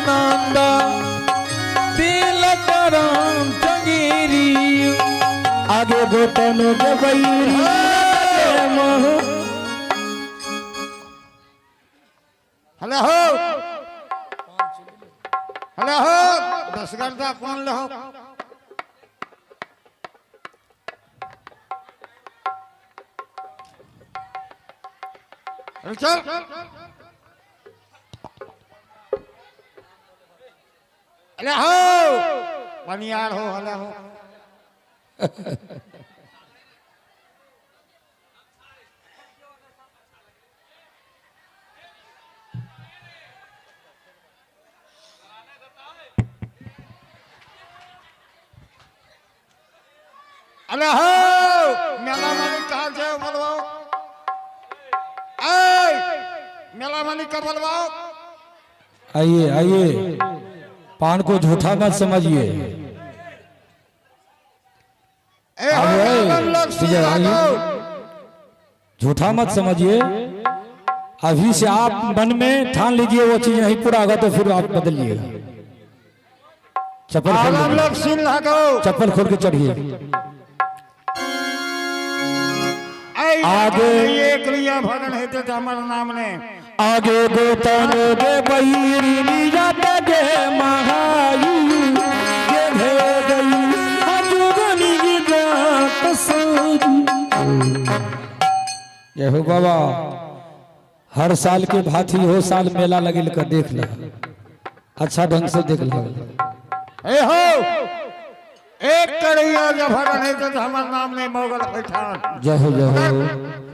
रामानंद तिलक राम चंगेरी। आगे गोतन के बैरी मोह। हेलो हो, हेलो हो, 10 घंटा कौन लो। अरे चल, अरे हो बनियार हो, हले हो। अरे हो मेला मालिक कहाँ से बोलवाओ, ए मेला मालिक का बोलवाओ। आइए आइए, पान को झूठा मत समझिए। ए हो आइए, मेला लोग सुन विजय, आइए। लागो। झूठा मत समझिए, अभी से आप मन में ठान लीजिए, वो चीज नहीं पूरा होगा तो फिर आप बदलिएगा। चप्पल खोल आलम लीजिए। लोग सुन लागो। चप्पल खोल के चढ़िए। ए आगे- एक लिया भगन हेते तो हमार नाम ने। आगे गोतन के बैरी जात गे महाई के भेदई अजुगनी जात सरी। जय हो बाबा। हर साल के भांति हो साल मेला लगिल कर देख ले, अच्छा ढंग से देख ले। ए हो एक करिया जब भगन हेते तो हमार नाम ने मोगल पैठान। जय हो, जय हो।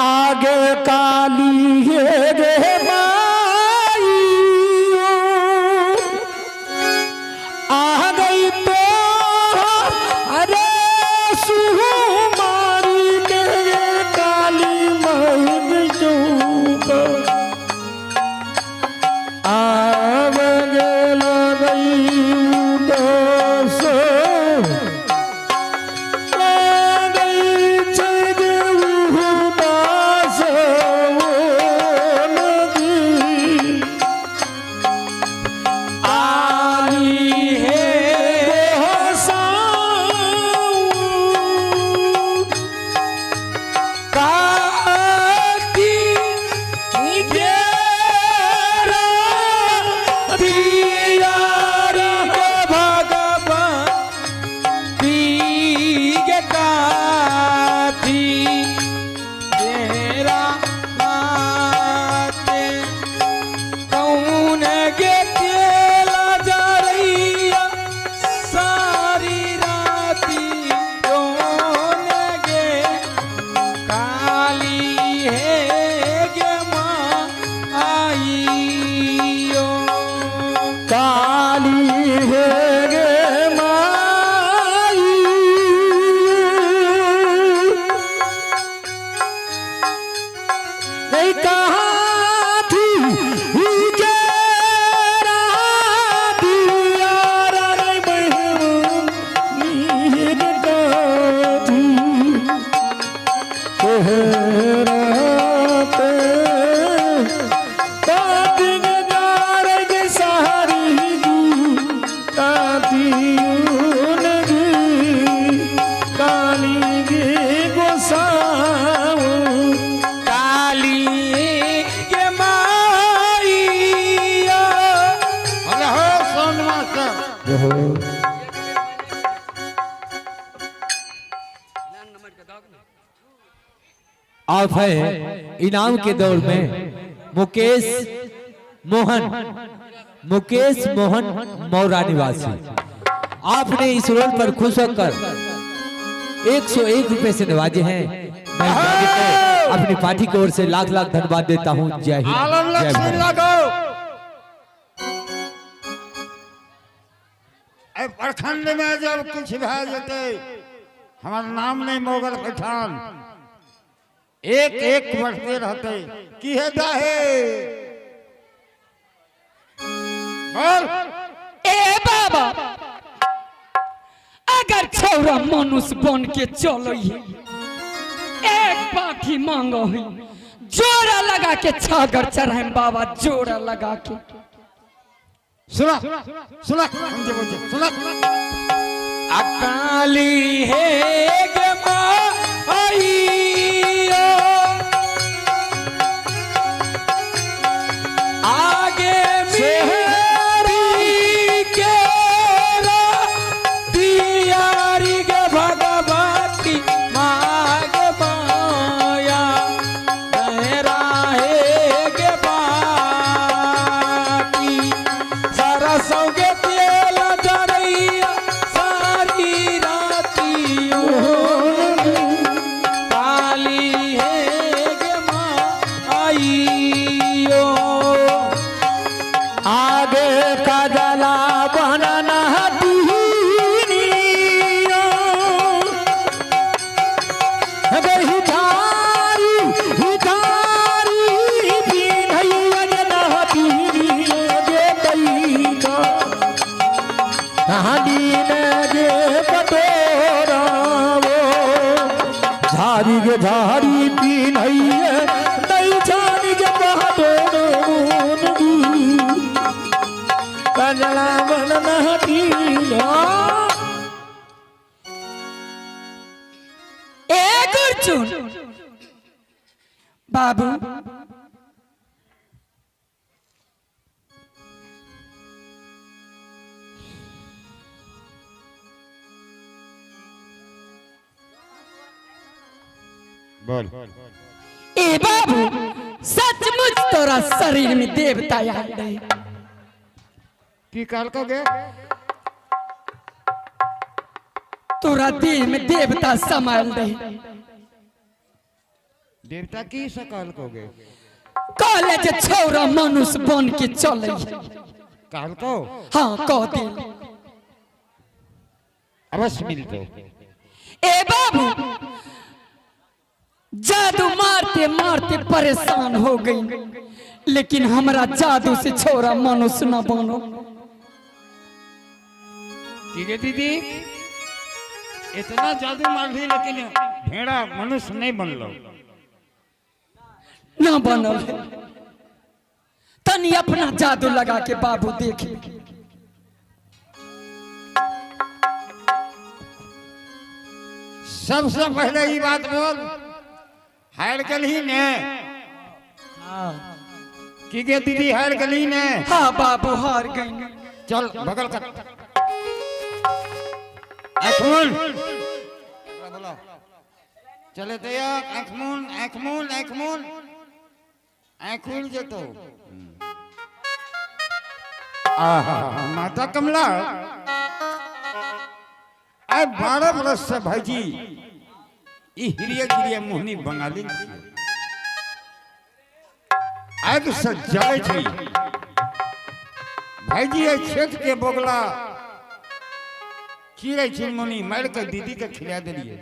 आगे काली हे रे माई आ गई तो अरे सुमारी के काली महग चौक आव गई उदास काली हे गे माई नहीं कहा थी के दिया रे बहन गाथी काली के माईया। हेलो हो साउंड मास्टर। आप है इनाम के दौर में मुकेश मोहन, मुकेश मोहन मौरा निवासी, आपने इस रोल पर खुश होकर 101 रुपए से नवाजे हैं। मैं को अपनी पार्टी की ओर से लाख लाख धन्यवाद देता हूं। जय हिंद, आलम जय लोग सुन भारत। लागो। ए प्रखंड में जब कुछ भए जेते हमार नाम नहीं मोगल पैठान। एक एक बढ़ते रहते की है दाहे बोल। ए बाबा, अगर छौरा मनुष्य बन के चलो है, एक पाथी मांगो है, जोड़ा लगा के छागर चढ़ाए बाबा, जोड़ा लगा के। सुना सुना हम जे बोलछे सुना। अकाली हे गे माईयो, आगे मेरी के दियारी गे भगवती माग माया मेरा हे गे बाती, सरसों के तेल जरैया सारी राती काली हे गे माईयो। आगे काजला बनना झारी गे झारी पीनैये नहीं झारी गे बहदोर कजला बनना पीना। ए गुरचुन बाबू, बोल। ए बाबू, सचमुच तोरा शरीर में देवता आयल रहे। की कहलको गे? तोरा देह में देवता समायल रहे। देवता की से कहलको गे? कहले जे छौरा मनुष्य बन के चले। कहलको? हाँ कह दिल। अवश्य मिलते। ए बाबू, जादू मारते मारते परेशान हो गई, लेकिन हमरा जादू से छोरा मनुष्य न बनो। ठीक है दीदी, इतना जादू मार ली लेकिन भेड़ा मनुष्य नहीं बनलो। ना बनल है। तनी अपना जादू लगा के बाबू देखे। सबसे पहले ये बात बोल, हार गली ने? की गे दीदी हार गली ने? हाँ बाबू हार गई। चल बगल कर। आँखमुन चले तो आँखमुन आँखमुन आँखमुन आँखुल जतो। आहा माता कमला, आए 12 बरस से भाईजी ई हिरिया गिरिया मोहनी बंगाली आग से जले छी भाईजी। ए क्षेत्र के बोगला चिड़ै चिनमुनी मार के दीदी के खिला दिलिए।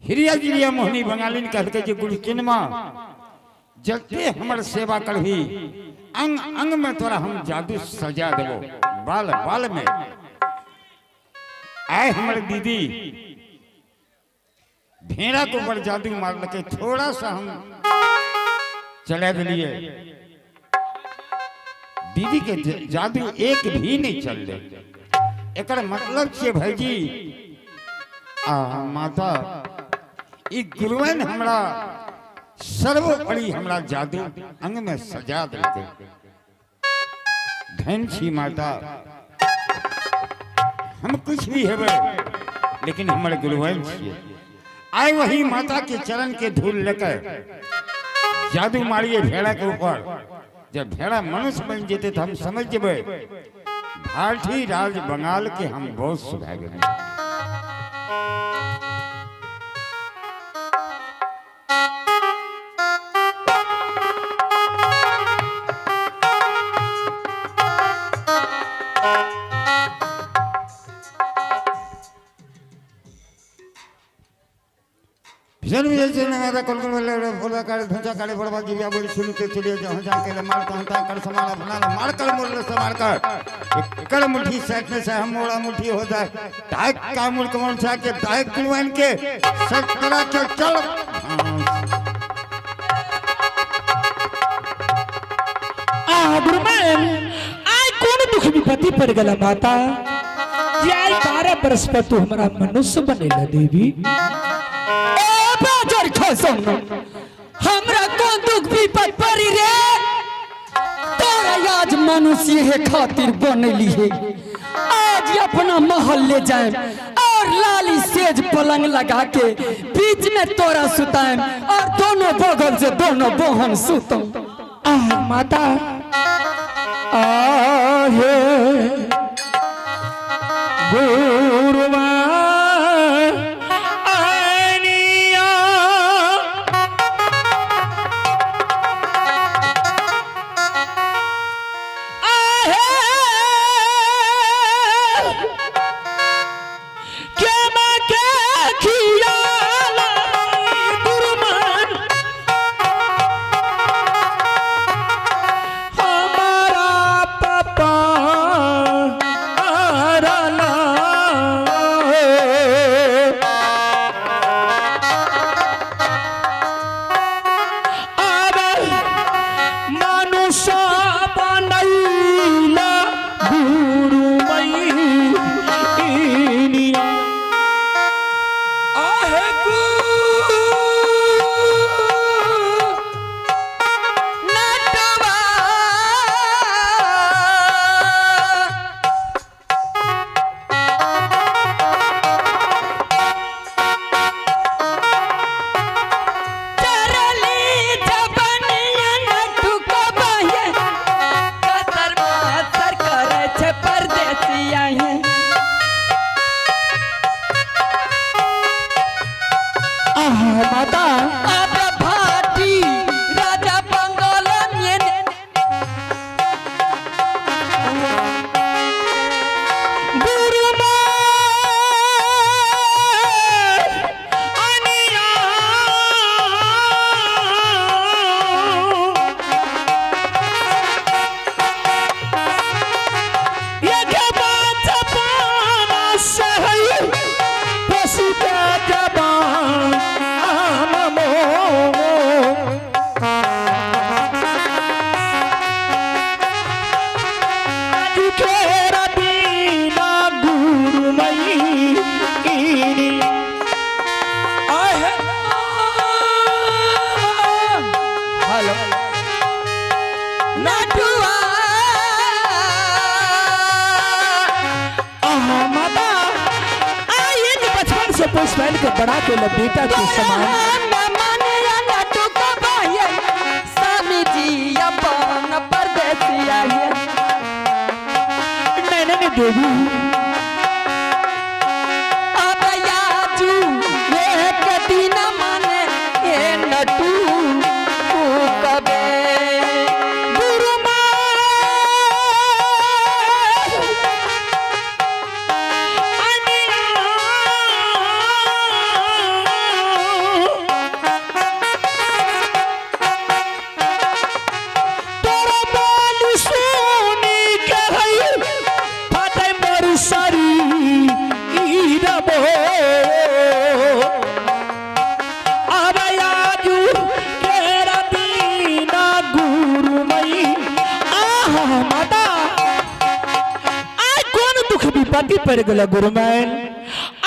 हिरिया गिरिया मोहनी बंगाली कहलकै जे गुरु चिनमा जते हमर सेवा करही अंग अंग में तोरा हम जादू सजा देबो, बाल बाल में। आए हमर दीदी भेड़ा को ऊपर जादू मार लके, थोड़ा सा हम चला दिलिए। दीदी के जादू एक भी नहीं चल रहे। एकर मतलब छे भाईजी आ माता ई गुरुवन हमरा सर्वोपरि हमरा जादू अंग में सजा देलकै। धन छी माता, हम कुछ भी हेबै लेकिन हमर गुरुवन छियै। आए वही माता के चरण के धूल लेकर जादू मारिए भेड़ा के ऊपर। जब भेड़ा मनुष्य बन जेते तो हम समझ जेबै भारती राज बंगाल के हम बहुत सुभा गए। जन्म जैसे नगारा कल कल ले भोला काले धंचा काले बड़वा गिरिया बोली सुन के चलिए जहां जा के मार तहं तहं कर समारा भला मार कर मोर समार कर कर मुट्ठी सेटने से हम मोड़ा मुट्ठी हो जाए दायक का मुल्क मन सा के दायक कुलवन के सब करा के चल। आ गुरुमैन आय कौन दुख विपत्ति पड़ गला माता जे आइ 12 बरस पर तू हमरा मनुष्य बनेला देवी। ए बाजर खसम हमरा कौन दुख विपत्ति पड़ी रे, तोरा आज मनुष्य है खातिर बनली है। आज अपना महल ले जाए और लाली सेज पलंग लगा के बीच में तोरा सुताएं और दोनों बगल से दोनों बहन सुतम। आह माता आहे गुरुवा आनिया आहे के मां के खियाला गुरुमान हमारा पापा आराला आवे मनुष्य बनैला गुरुमैनिया। आहे नटवा चरली जबनिया नटुकबहे कसर मासर करे छे परदेसिया हे। आह माता अब भाटी राजा बंगाल में गुरुमान अनिया ये बात पाना सही पसिता जबान आम मो केरा दीना गुरुमयी। आहे हेलो नटुआ आहा माता आई एक बचपन से पोस पहन के बड़ा के बेटा के समान नहीं नहीं देवी तोरा बोल सुनी के हई फाटे मोर शरीर बो आवे आजू केरा दीना गुरुमयी। आहा माता आइ कोन दुख विपत्ति पड़ गेल गुरुमैन,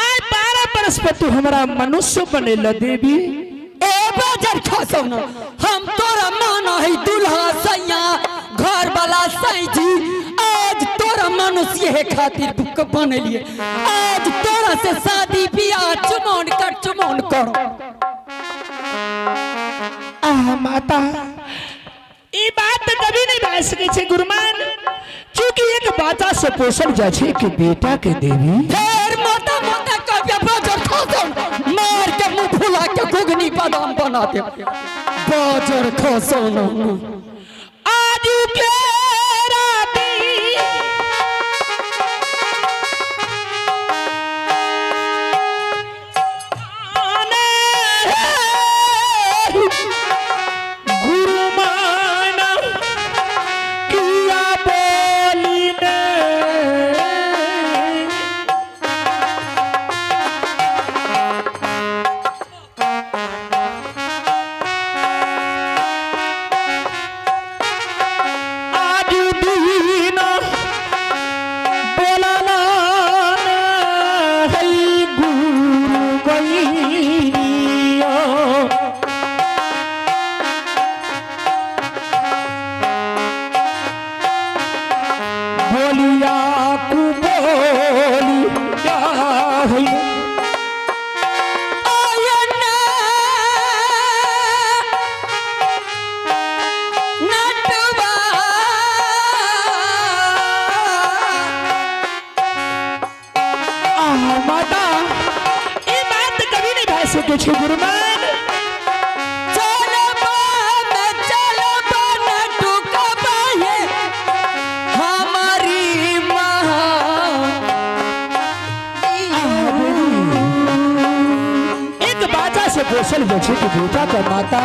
आइ 12 बरस पर तू हमरा मनुष्य बनेला देवी। हम तोरा माना है दुल्हा सैया घर वाला सैजी आज तोरा मनुष्य है खातिर बुक बनलिए। आज तोरा से शादी बियाह चुमौन कर चुमौन करो। आह माता ई बात कभी नहीं भए सकै छै गुरुमान, चूंकि एक बाचा से पोसल जाइ छै कि बेटा के देवी। फिर माता माता कभी बाजर खसम मार के मुंह फुला के घुघनी बादाम बना दे बाजर खसम। आजू के राती आने का होई? आयना नटवा आह माता, ई बात कभी नहीं भय सके छे गुरुमान। चलबा में चलबा नटुकबा ये हमारी माँ। एक बाजा से पोसल हो छे कि बेटा का माता।